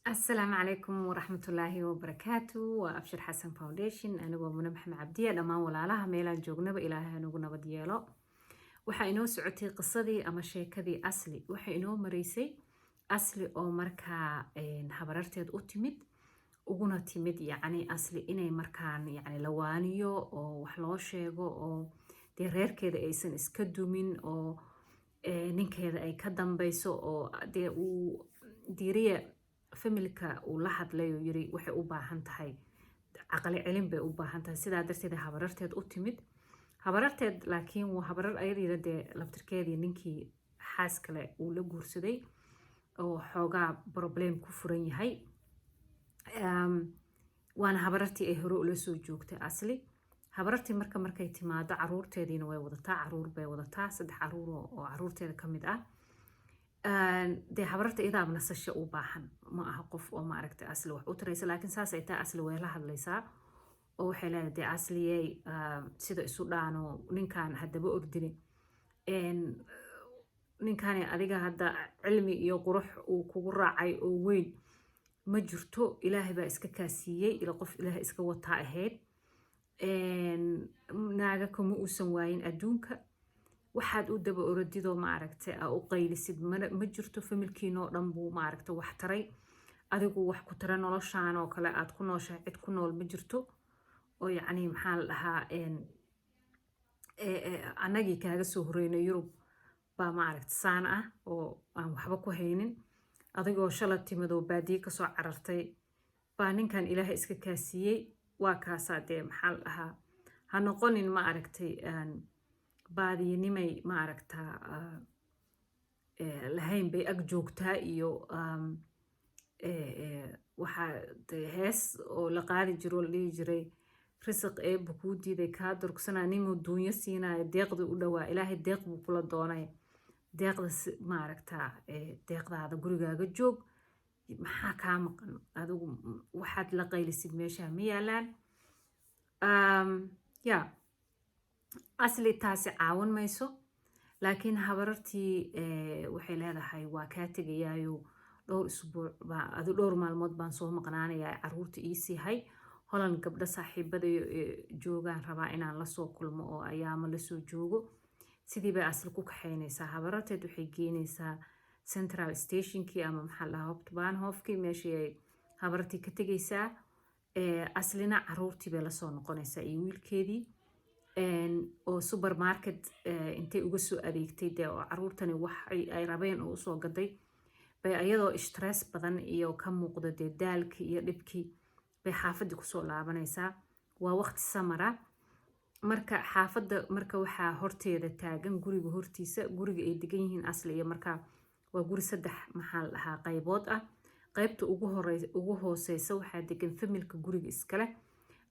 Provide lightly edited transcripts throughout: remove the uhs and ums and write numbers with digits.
Asalaamu calaykum waraxmatullaahi wabarakaatu. Waa Abshir Xasan Foundation, anigoo Mune Maxamed Cabdiya. Dhammaan walaalaha meelaan joognaba, Ilaahay hanugu nabad yeelo. Waxaa inoo socotay qisadii ama sheekadii Asli. Waxay inoo mareysay Asli oo markaa habararteed u timid, uguna timid yacni Asli inay markaan yacni la waaniyo oo wax loo sheego, oo dee reerkeeda aysan iska dumin, oo ninkeeda ay ka dambeyso, oo dee uu Diiriya familka uu la hadlay oo yiri waxay u baahan tahay caqli celin bay u baahan tahay. Sidaa darteed habararteed u timid. Habararteed laakiin waa habarar ayadiina dee laftirkeedii ninkii xaas kale uu la guursaday oo xoogaa problem ku furan yahay, waana habarartii ay hore ula soo joogtay Asli. Habarartii marka markay timaado, caruurteediina way wadataa, caruur bay wadataa, saddex caruur oo caruurteeda ka mid ah. Dee habararta iyadaaba nasasho u baahan, ma aha qof oo maaragtay Asli wax u taraysa. Laakiin saas ay tahay, Asli way la hadlaysaa oo waxay leedahay: "Dee Asliyey, sida isu dhaano, ninkan haddaba ordini, ninkani adiga hadda cilmi iyo qurux uu kugu raacay oo weyn ma jirto. Ilaahay baa iska kaasiiyey, ila qof Ilaahay iska wataa ahayd, naaga kuma uusan waayin adduunka. Waxaad u daba orodidoo maaragtay aa u qaylisid ma jirto. Familkiinoo dhan buu maaragtay wax taray, adigu wax ku tara. Noloshaan oo kale aad ku nooshahay cid ku nool ma jirto, oo yacni maxaa la dhahaa, annagii kaaga soo horeynay Yurub baa maaragta saan ah oo aan waxba ku haynin. Adigoo shala timid oo baadiye kasoo carartay baa ninkan Ilaahay iska kaasiiyey. Waa kaasaa dee, maxaa la dhahaa, ha noqonin ma aragtay baadiyanimay maaragta lahayn bay ag joogtaa." Iyo waxaa dee hees oo la qaadi jiro oo la dhihi jiray: "Risiq Eebba kuu diiday kaa durugsanaa, ninuu duunyo siinayo deeqdii u dhowaa. Ilaahay deeq buu kula doonay, deeqda maaragtaa, deeqdaada gurigaaga joog. Maxaa kaa maqan adigu? Waxaad la qaylisid meesha ma yaalaan." Ya Asli taasi caawin mayso, laakiin habarartii waxay leedahay: "Waa kaa tegayaayo, dhowr isbuuc baa adu, dhowr maalmood baan soo maqnaanayaa, caruurta iisii hay. Holan gabdho saaxiibada joogaan rabaa inaan lasoo kulmo oo ayaamo lasoo joogo." Sidii bay Asli ku kaxaynaysaa habararteed. Waxay geynaysaa central stationkii ama maxaa la dhahaa, Hauptbahnhofkii, meeshii ay habarartii ka tegaysaa. Aslina caruurtii bay lasoo noqonaysaa iyo wiilkeedii, oo supermarket intay uga soo adeegtay dee, oo caruurtani wax ay rabeen oo usoo gaday, bay ayadoo stress badan iyo ka muuqdo dee daalkii iyo dhibkii bay xaafaddii kusoo laabanaysaa. Waa waqti samara. Marka xaafadda marka waxaa horteeda taagan, guriga hortiisa, guriga ay degan yihiin Asli iyo marka waa guri saddex maxaa la dhahaa qaybood ah. Qaybta ugu horey ugu hooseysa waxaa degan familka guriga iskale.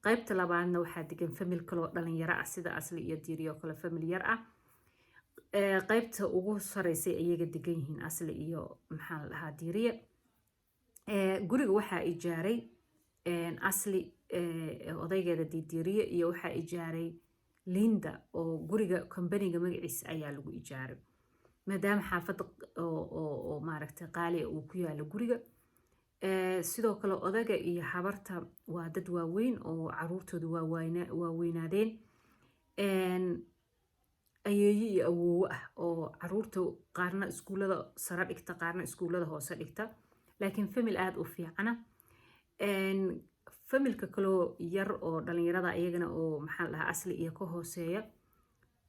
Qaybta labaadna waxaa degan famil kaloo dhalinyaro ah, sida Asli iyo Diiriyo kale, famil yar ah. Qaybta ugu sareysay iyaga degan yihiin, Asli iyo maxaa la dhahaa Diiriye. Guriga waxaa ijaaray Asli odaygeeda Diiriye, iyo waxaa ijaaray Linda, oo guriga companyga magaciisa ayaa lagu ijaaray, maadaama xaafadda oo maaragtay qaaliga uu ku yaalo guriga. Sidoo kale odaga iyo habarta waa dad waaweyn oo caruurtooda waaweynaadeen, ayeeyo iyo awoowo ah, oo caruurta qaarna iskuullada sare dhigta, qaarna iskuullada hoose dhigta, laakiin famil aada u fiicana. Familka kaloo yar oo dhalinyarada ayagana oo maxaa la dhahaa Asli iyo ka hooseeya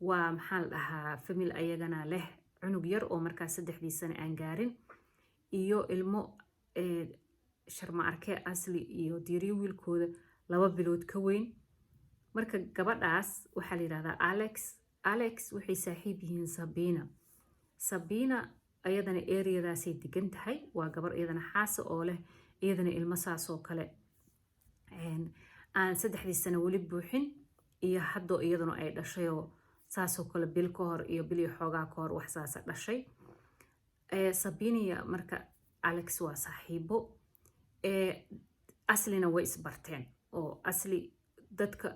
waa maxaa la dhahaa famil ayagana leh cunug yar oo markaas 3dii sane aan gaarin, iyo ilmo Sharma Arke, Asli iyo Diiriyo wiilkooda 2 bilood ka weyn. Marka gabadhaas waxaa la yidhahdaa Alex. Alex waxay saaxiib yihiin Sabina. Sabina ayadana areadaasay degan tahay. Waa gabar iyadana xaasa oo leh iyadana ilmo saasoo kale aan 3dii sano weli buuxin, iyo haddoo iyaduna ay dhashayoo saasoo kale bil ka hor iyo bil iyo xoogaa ka hor wax saasa dhashay. Sabinia marka Alex waa saaxiibo. Aslina way isbarteen, oo Asli dadka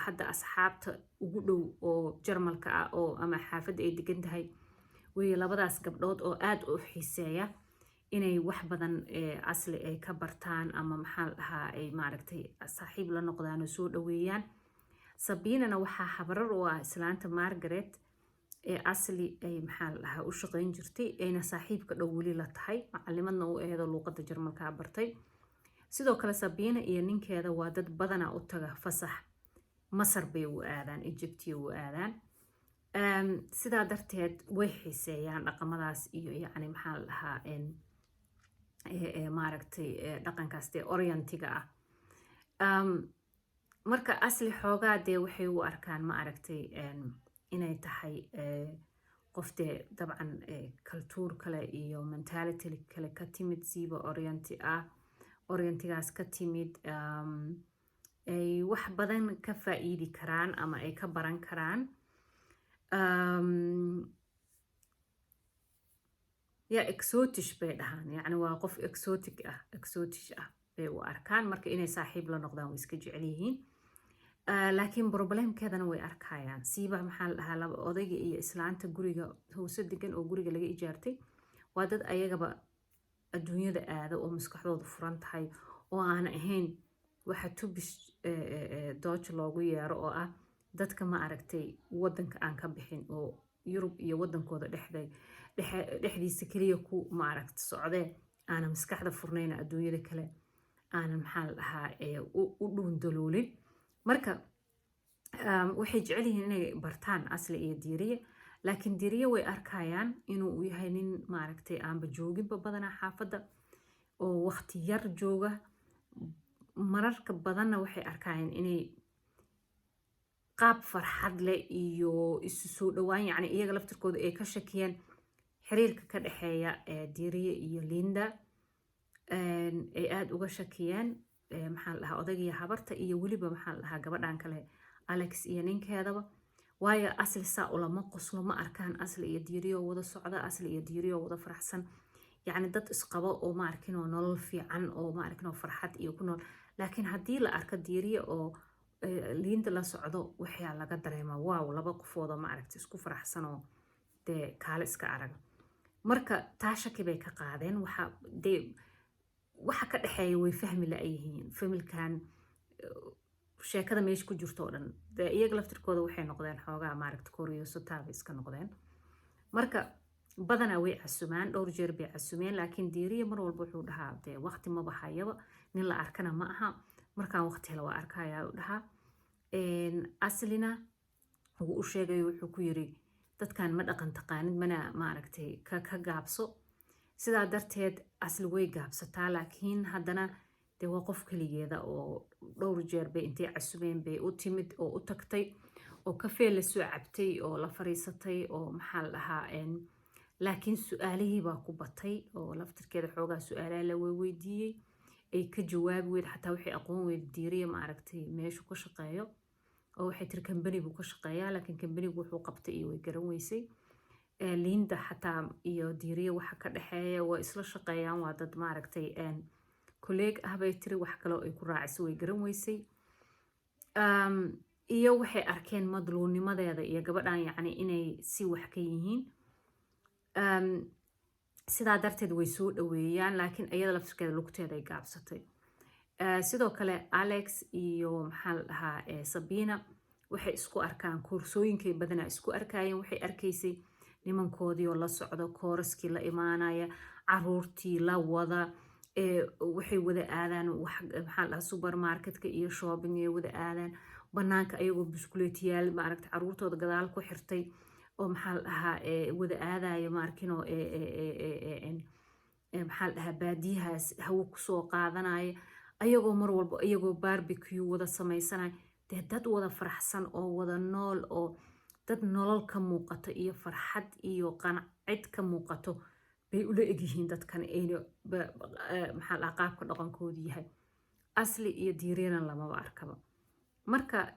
hadda asxaabta ugu dhow oo Jarmalka ah oo ama xaafadda ay degan tahay wey labadaas gabdhood oo aada u xiiseeya. Inay wax badan Asli ay ka bartaan ama, maxaa la dhahaa, ay maaragtay saaxiib la noqdaan oo soo dhaweeyaan. Sabinana waxaa habarar u ah islaanta Margaret ee Asli ay, maxaa la dhahaa, u shaqeyn jirtay, ayna saaxiibka dhow weli la tahay, macalimadna u eedo, luuqada Jarmalkaa bartay. Sidoo kale Sabina iyo ninkeeda waa dad badanaa u taga fasax. Masar bay u aadaan, Egyptiya u aadaan. Sidaa darteed way xiiseeyaan dhaqamadaas iyo, yacni, maxaa la dhahaa, maaragtay, dhaqankaas dee Orientiga ah. Marka Asli xoogaa dee waxay u arkaan, ma aragtay, inay tahay qof dee dabcan culture kale iyo mentality kale ka timid, siiba Orienti ah, Orientigaas ka timid, ay wax badan ka faa'iidi karaan ama ay ka baran karaan. Ya, exotisch bay dhahaan, yacni waa qof exotic ah, exotisch ah bay u arkaan. Marka inay saaxiib la noqdaan way iska jecel yihiin, laakiin problemkeedana way arkayaan. Siiba, maxaa la dhahaa, laba odayga iyo islaanta guriga hoose degan oo guriga laga ijaartay waa dad ayagaba adduunyada aada oo maskaxdoodu furan tahay, oo aan ahayn waxa typisch Deutsch loogu yeero, oo ah dadka, ma aragtay, wadanka aan ka bixin oo Yurub iyo wadankooda dhexdiisa keliya ku, maaragta, socdee, aanan maskaxda furnayna, adduunyada kale aanan, maxaa la dhahaa, u dhuundaloolin. Marka waxay jecel yihiin inay bartaan Asli iyo Diiriye, laakiin Diiriye way arkayaan inuu yahay nin, maaragtay, aanba jooginba badanaa xaafadda oo waqti yar jooga. Mararka badanna waxay arkayaan inay qaab farxad leh iyo isu soo dhowaan, yacni iyaga laftirkooda ay ka shakiyeen xiriirka ka dhexeeya Diiriye iyo Linda, ay aada uga shakiyeen, maxaa la dhahaa, odaygiyo habarta iyo weliba, maxaa la dhahaa, gabadhan kale Alex iyo ninkeedaba, waayo Asli saa ulama qoslo. Ma arkaan Asli iyo Diiriyo wada socda, Asli iyo Diiriyo wada faraxsan, yacni dad isqabo oo, ma arkin, oo nolol fiican oo, ma arkin, oo farxad iyo ku nool. Laakiin haddii la arko Diiriye oo Liinda la socdo, waxaa laga dareemaa, wow, laba qofoodoo, ma aragta, isku faraxsan oo dee kaale iska arag. Marka taa shaki bay ka qaadeen. Waxa dee waxa ka dhexeeya way fahmi la-yihiin familkan, sheekada meesha ku jirto oo dhan. Dee iyaga laftirkooda waxay noqdeen xoogaa, maaragta, curiosity bay iska noqdeen. Marka badanaa way casumaan, dhowr jeer bay casumeen, laakiin Diiriye mar walba wuxuu dhahaa, dee waqti maba hayaba, nin la arkana ma aha, markaan waqti hela waa arkayaa, u dhahaa. Aslina wuu u sheegay, wuxuu ku yiri, dadkan ma dhaqan taqaanid, mana, maaragtay, ka gaabso. Sidaa darteed Asli way gaabsataa, laakiin haddana dee waa qof keligeeda oo dhowr jeer bay intay casubeen bay u timid oo u tagtay oo kafee la soo cabtay oo la fariisatay oo, maxaa la dhahaa, laakiin su-aalihii baa ku batay oo laftirkeeda xoogaa su-aalaha la weydiiyey ay ka jawaabi weyd. Xataa waxay aqoon weyd Diiriya, maaragtay, meeshu ka shaqeeyo, oo waxay tiri kambani buu ka shaqeeyaa, laakiin kambanigu wuxuu qabtay iyo way garan weysay. Liinda xataa iyo Diiriya waxa ka dhexeeya, waa isla shaqeeyaan, waa dad, maaragtay, colleague ah, bay tiri. Wax kaloo ay ku raaciso way garan weysay. Iyo waxay arkeen madluunnimadeeda iyo gabadhan, yacni inay si wax ka yihiin. Sidaa darteed way soo dhaweeyaan, laakiin iyada laftirkeeda lugteeda ay gaabsatay. Sidoo kale Alex iyo, maxaa la dhahaa, Sabina waxay isku arkaan koorsooyinkay badanaa isku arkayeen. Waxay arkaysay nimankoodii oo la socdo, kooraskii la imaanaya, caruurtii la wada, waxay wada aadaan, maxaa la dhahaa, supermarketka iyo shopping ay wada aadaan, banaanka ayagoo buskuleetiyaal, maaragta, caruurtooda gadaal ku xirtay oo, maxaa la dhahaa, wada aadayo, maarkino, maxaa la dhahaa, baadiyahaas hawo kusoo qaadanaya, ayagoo mar walba iyagoo barbecue wada sameysanaya. Dee dad wada faraxsan oo wada nool oo dad nolol ka muuqato iyo farxad iyo qancid ka muuqato bay ula egyihiin dadkan, ayna, maxaa la dhahaa, qaabka dhaqankoodu yahay. Asli iyo Diiriyana lamaba arkaba. Marka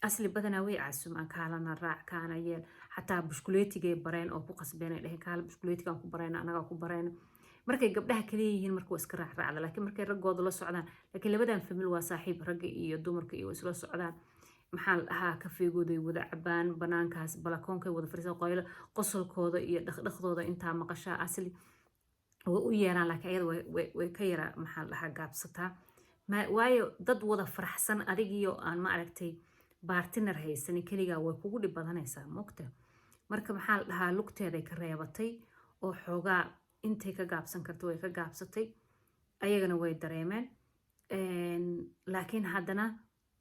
Asli badanaa way casumaan, kaalana raac, kaana yeel. Xataa bushkuleetigay bareen oo ku qasbeen, ay dheheen, kaala bushkuleetigaan ku bareyna, anagaa ku bareyna. Markay gabdhaha kaliya yihiin marka waa iska raacraacda, laakiin markay raggooda la socdaan, laakiin labadan famil waa saaxiib, ragga iyo dumarka iyo isla socdaan, maxaa la dhahaa, kafeegooday wada cabaan, banaankaas balakoonkay wada fariisan, qoylo qosolkooda iyo dhaqdhaqdooda intaa maqashaa. Asli Way u yeeraan, laakiin ayada way ka yara, maxaa la dhahaa, gaabsataa. Waayo dad wada faraxsan adigiyo aan, ma aragtay, partner haysanin, keligaa way kugu dhib badanaysaa, moogta. Marka, maxaa la dhahaa, lugteeday ka reebatay oo xoogaa intay ka gaabsan karto way ka gaabsatay. Ayagana way dareemeen, laakiin haddana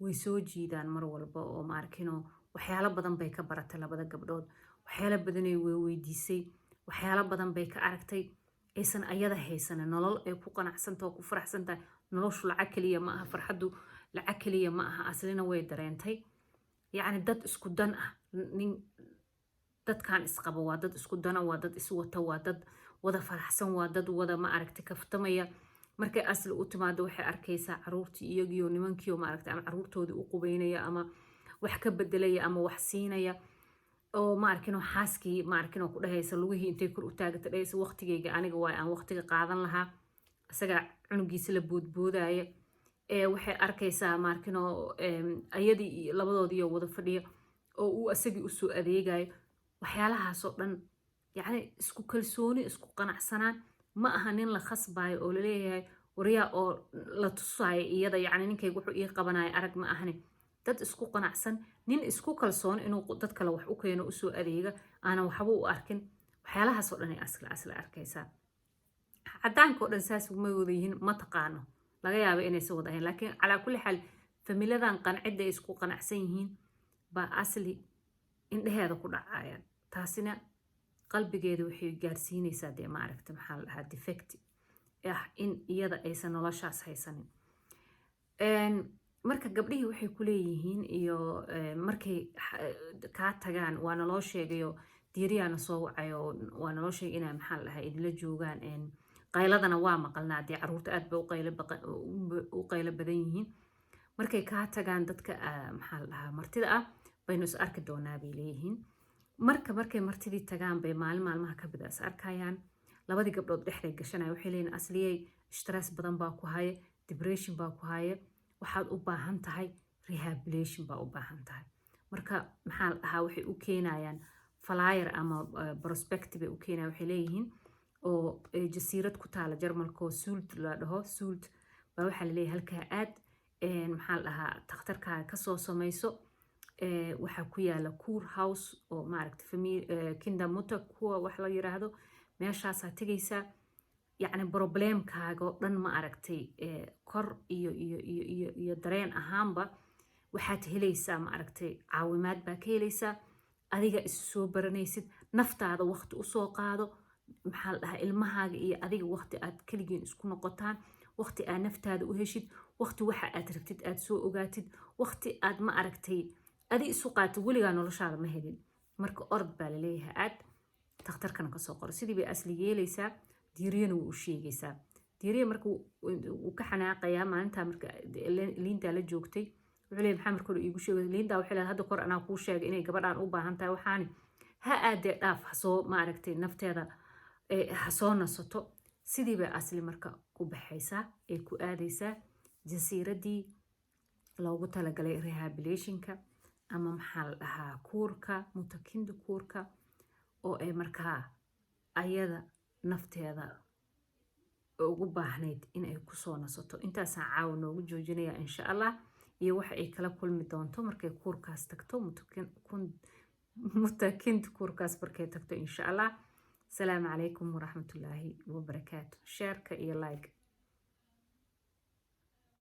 way soo jiidaan mar walba oo, maarkino, waxyaalo badan bay ka baratay labada gabdhood, waxyaalo badanay way weydiisay, waxyaalo badan bay ka aragtay aysan ayada haysanin, nolol ay ku qanacsanta oo ku faraxsantahay. Noloshu lacag keliya ma aha, farxaddu lacag keliya ma aha. Aslina way dareentay, yacni dad isku dan ah, nin dadkan isqaba waa dad isku dana, waa dad iswata, waa dad wada faraxsan, waa dad wada, ma aragtay, kaftamaya. Markay Asli u timaado, waxay arkaysaa caruurtii iyagiyo nimankiio, maaragtay, ama caruurtoodii u qubeynaya ama wax ka bedelaya ama wax siinaya oo, ma arkin, xaaskii, ma arkin, oo ku dhahaysa lugihii intay kor u taagata dhahaysa, "Waqtigayga aniga waay aan waqtiga qaadan lahaa," isagaa cunugiisa la boodboodaya. Waxay arkaysaa, ma arkinoo, ayadii labadoodiiyo wada fadhiya oo uu isagii usoo adeegayo. Waxyaalahaasoo dhan, yacni isku kalsooni, isku qanacsanaan. Ma aha nin la khasbayo oo laleeyahay waryaa oo la tusaayo iyada, yacni "Ninkayga wuxuu ii qabanaya arag," ma ahani. Dad isku qanacsan, nin isku kalsoon inuu dad kale wax u keeno, usoo adeega, aanan waxba u arkin. Waxyaalahaasoo dhan ay Asli arkaysaa. Cadaanka oo dhan saas ma wada yihiin, ma taqaano, laga yaaba inaysan wada ahayn, laakiin calaa kulli xaal familadan qancidda ay isku qanacsan yihiin baa Asli indheheeda ku dhacayaan. Taasina qalbigeeda waxay gaarsiinaysaa dee, ma aragta, maxaa la dhahaa, defect ah in iyada aysan noloshaas haysanin. Marka gabdhihii waxay ku leeyihiin iyo markay kaa tagaan, waa naloo sheegayo, diiriyaana soo wacayo, waa naloo sheegay inaa, maxaa la dhahaa, idinla joogaan. Qayladana waa maqalnaa dee, caruurta aad bay u qaylo badan yihiin. Markay kaa tagaan dadka, maxaa la dhahaa, martida ah, baynu is arki doonaa, bay leeyihiin. Marka markay martidii tagaan bay maalin maalmaha ka mid a is arkayaan. Labadii gabdhood dhexday gashanaya, waxay leeyihin, "Asliyey, stress badan baa ku haya, depression baa ku haya, waxaad u baahan tahay rehabilitation baa u baahan tahay." Marka, maxaa la dhahaa, waxay u keenayaan flyer ama prospect bay u keenayaan. Waxay leeyihiin oo jasiirad ku taala Jarmalka oo Sylt la dhaho, Sylt baa waxaa laleeyahay halkaa aad, maxaa la dhahaa, takhtarkaaga kasoo samayso. Waxaa ku yaala Kurhaus oo, maaragta, Kindermutter kuwa wax la yiraahdo, meeshaasaa tegaysaa. Yacni problemkaaga oo dhan, ma aragtay, kor iyo dareen ahaanba waxaad helaysaa, ma aragtay, caawimaad baa ka helaysaa. Adiga isu soo baranaysid, naftaada waqti usoo qaado, maxaa la dhahaa, ilmahaaga iyo adiga waqti aad keligiin isku noqotaan, waqti aad naftaada u heshid, waqti waxa aad rabtid aad soo ogaatid, waqti aad, ma aragtay, adi isu qaatid, weligaa noloshaada ma helin. Marka orod baa laleeyahay, aad takhtarkana kasoo qoro. Sidii bay Asli yeelaysaa, Diiriyana wuu u sheegaysaa. Diiriya marka wuu ka xanaaqayaa maalintaa. Marka Liindaa la joogtay wuxuu leeyahay, "Maxaa marka hore iigu sheegay?" Liindaa waxay leedahay, "Hadda kor anaa kuu sheegay inay gabadhaan u baahan tahay, waxaani ha aadee, dhaaf, hasoo, ma aragtay, nafteeda ha soo nasato." Sidii bay Asli marka ku baxaysaa, ay ku aadaysaa jasiiraddii loogu talagalay rehabilitationka ama, maxaa la dhahaa, Kurka, Mutter-Kind Kurka, oo ay markaa ayada nafteeda ugu baahnayd in ay kusoo nasato. Intaasaan caawa noogu joojinaya, insha Allah, iyo waxa ay kala kulmi doonto markay Kurkaas tagto, Mutter-Kind Kurkaas markay tagto, insha Allah. Asalaamu calaykum waraxmatullaahi wabarakaatu. Shareka iyo like.